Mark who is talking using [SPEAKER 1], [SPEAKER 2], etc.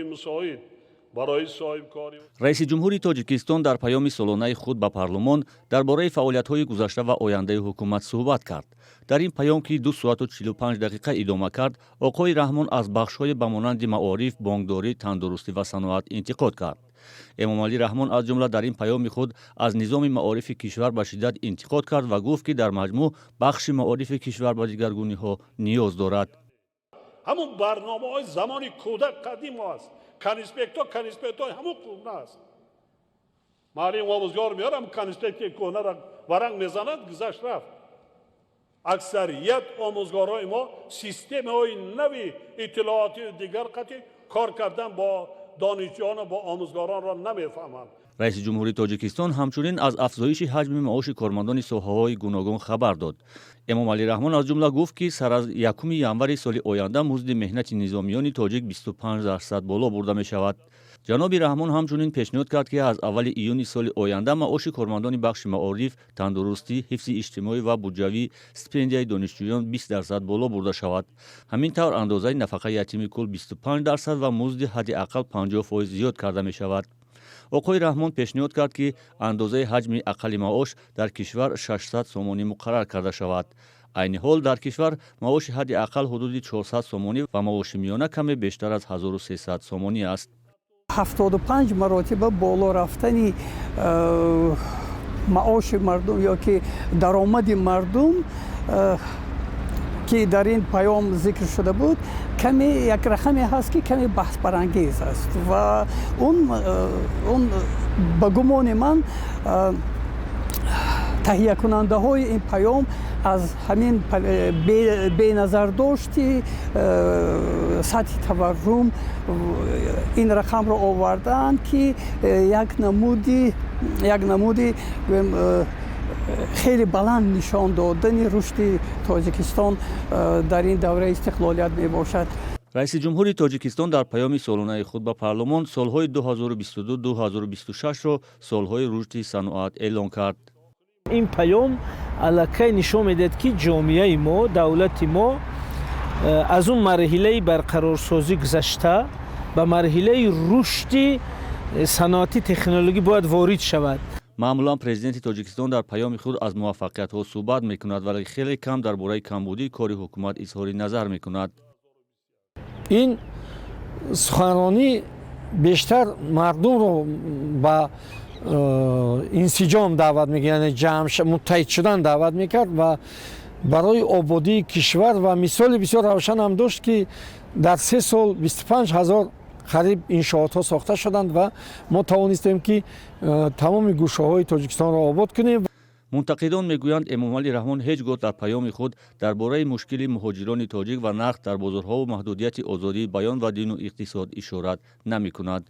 [SPEAKER 1] Мусоид барои соҳибкорӣ.
[SPEAKER 2] Раиси ҷумҳури Тоҷикистон дар паёми солонаи худ ба парлумон дар бораи фаъолиятҳои гузашта ва ояндаи ҳукумат суҳбат кард. Дар ин паём, ки 2 соату 45 дақиқа идома кард, оқои Раҳмон аз бахшҳое ба монанди маориф, бонкдорӣ, тандурустӣ ва саноат интиқод кард. Эмомалӣ Раҳмон аз ҷумла дар ин паёми худ аз низоми маорифи кишвар ба шиддат интиқод кард ва гуфт, ки дар маҷмӯъ бахши маорифи кишвар ба дигаргуниҳо ниёз дорад.
[SPEAKER 1] Ҳамун барномаҳои замони кӯдак қадимо аст. Конспектҳои ҳамун кӯҳна аст. Муаллим, омӯзгор меорам, конспекти кӯҳнаро варақ мезанад, гузашт, рафт. Аксарият омӯзгорои мо системаҳои нави иттилоотии дигар қатъи кор кардан бо донишҷӯёну бо омӯзгоронро намефаҳманд.
[SPEAKER 2] Раиси ҷумҳури Тоҷикистон ҳамчунин аз афзоиши ҳаҷми маоши кормандони соҳаҳои гуногун хабар дод. Эмомалӣ Раҳмон аз ҷумла гуфт, ки сар аз 1 январи соли оянда музди меҳнати низомиёни тоҷик 25% боло бурда мешавад. Ҷаноби Раҳмон ҳамчунин пешниҳод кард, ки аз аввали июни соли оянда маоши кормандони бахши маориф, тандурустӣ, ҳифзи иҷтимоӣ ва буҷавӣ, стипендияи донишҷӯён 20% боло бурда шавад. Ҳамин тавр, андозаи нафақаи ятими кул 25% ва музди ҳадди ақал 50% зиёд карда мешавад. Оқои Раҳмон пешниҳод кард, ки андозаи ҳаҷми ақалли маош дар кишвар 600 сомонӣ муқаррар карда шавад. Айни ҳол дар кишвар маоши ҳадди ақал ҳудуди 400 сомонӣ ва маоши миёна каме бештар аз 1300 сомонӣ аст.
[SPEAKER 3] 75 маротиба боло рафтани маоши мардум ё ки даромади мардум, ки дар ин паём зикр шуда буд, каме як рақаме ҳаст, ки каме баҳсбарангез аст ва он ба гумони ман таҳиякунандаҳои ин паём аз ҳамин беназардошти сатҳи таваррум ин рақамро овардаанд, ки як намуди хеле баланд нишон додани рушди Тоҷикистон дар ин давраи истиқлолият мебошад.
[SPEAKER 2] Раиси ҷумҳури Тоҷикистон дар паёми солонаи худ ба парлумон солҳои 2022-2026-ро солҳои рушди саноат эълон кард.
[SPEAKER 4] Ин паём аллакай нишон медиҳад, ки ҷомеаи мо, давлати мо аз он марҳилаи барқарорсозӣ гузашта, ба марҳилаи рушди саноатӣ, технологӣ бояд ворид шавад.
[SPEAKER 2] Маъмулан президенти Тоҷикистон дар паёми худ аз муваффақиятҳо суҳбат мекунад, вале хеле кам дар бораи камбудии кори ҳукумат изҳори назар мекунад.
[SPEAKER 5] Ин суханронӣ бештар мардумро ба инсиҷом даъват мекард, яъне ҷамъ, муттаҳид шудан даъват мекард ва барои ободии кишвар. Ва мисоли бисёр равшан ҳам дошт, ки дар 3 сол 25 000 қариб иншоотҳо сохта шуданд ва мо тавонистем, ки тамоми гӯшаҳои Тоҷикистонро обод кунем.
[SPEAKER 2] Мунтақидон мегӯянд, Эмомалӣ Раҳмон ҳеҷ гоҳ дар паёми худ дар бораи мушкили муҳоҷирони тоҷик ва нарх дар бозорҳову маҳдудияти озодии баён ва дину иқтисод ишорат намекунад.